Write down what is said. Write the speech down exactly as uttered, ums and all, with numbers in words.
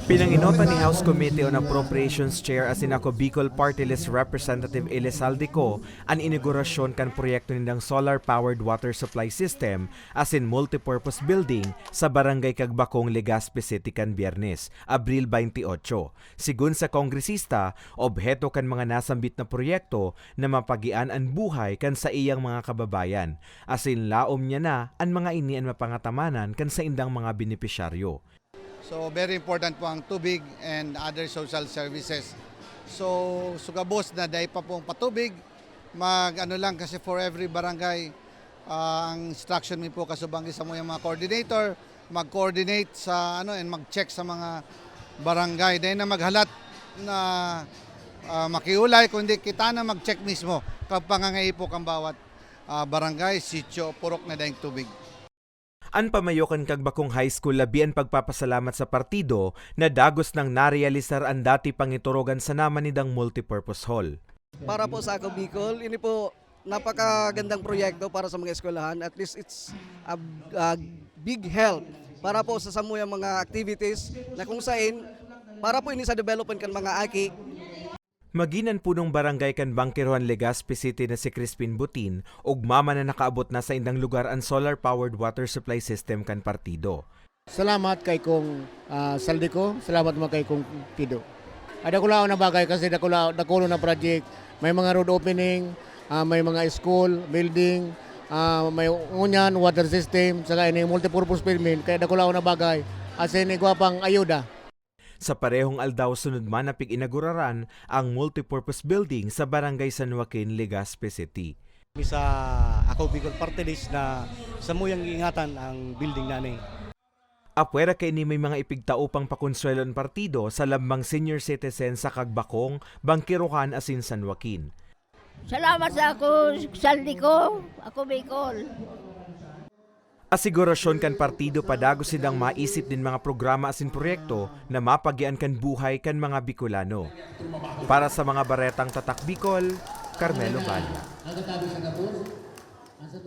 Pinanginotan ni House Committee on Appropriations Chair asin Ako Bicol Party List Representative Eli Zaldico an inaugurasyon kan proyekto nindang solar-powered water supply system asin multipurpose building sa Barangay Cagbacong, Legazpi City kan Biyernes, Abril twenty-eight. Sigon sa kongresista, obheto kan mga nasambit na proyekto na mapagian an buhay kan saiyang mga kababayan, asin laom niya na an mga ini an mapangatamanan kan saindang mga benepisyaryo. So, very important po ang tubig and other social services. So, sugabos na dai pa pong patubig, mag ano lang, kasi for every barangay, ah, ang instruction mi po kasubang sa mga coordinator, mag-coordinate sa ano and mag-check sa mga barangay. Dai na maghalat na ah, makiulay, kundi kita na mag-check mismo kan pangangaipo kan bawat ah, barangay, sitio, purok na daing tubig. An pamayo kan Cagbacong High School labi an pagpapasalamat sa partido na dagos nang narealisar an dati pangiturugan sa naman nidang multipurpose hall. Para po sa Ako Bicol, ini po napakagandang proyekto para sa mga eskwelahan. At least it's a, a big help para po sa samuyang mga activities na kung sain para po ini sa development kan mga aki. Magin an punong barangay kan Bangkerohan, Legazpi City na si Crispin Butin, ugma man na nakaabot na sa indang lugar an solar-powered water supply system kan partido. Salamat kay Kong ah, Saldico, salamat man kay Kong Pido. Ah, dakulaon na bagay kasi dakula, dakulo na project. May mga road opening, ah, may mga school, building, ah, may ngunyan, water system, saka ini multipurpose building, kaya dakulaon na bagay. As in, igwa pang ayuda. Sa parehong aldaw, sunod man na pig-inaguraran ang multipurpose building sa Barangay San Joaquin, Legazpi City. Sa Ako Bicol Party List na samuyang iingatan ang building na ini. Apwera kaini, may mga ipigtao pang pakonsuelo an partido sa lambang senior citizen sa Cagbacong, Bangkerohan asin San Joaquin. Salamat sa ako, Saldico, Ako Bicol. Asigurasyon kan partido padagos sindang maisip nin mga programa asin proyekto na mapagian kan buhay kan mga Bicolano. Para sa mga baretang Tatak Bicol, Carmelo Balla.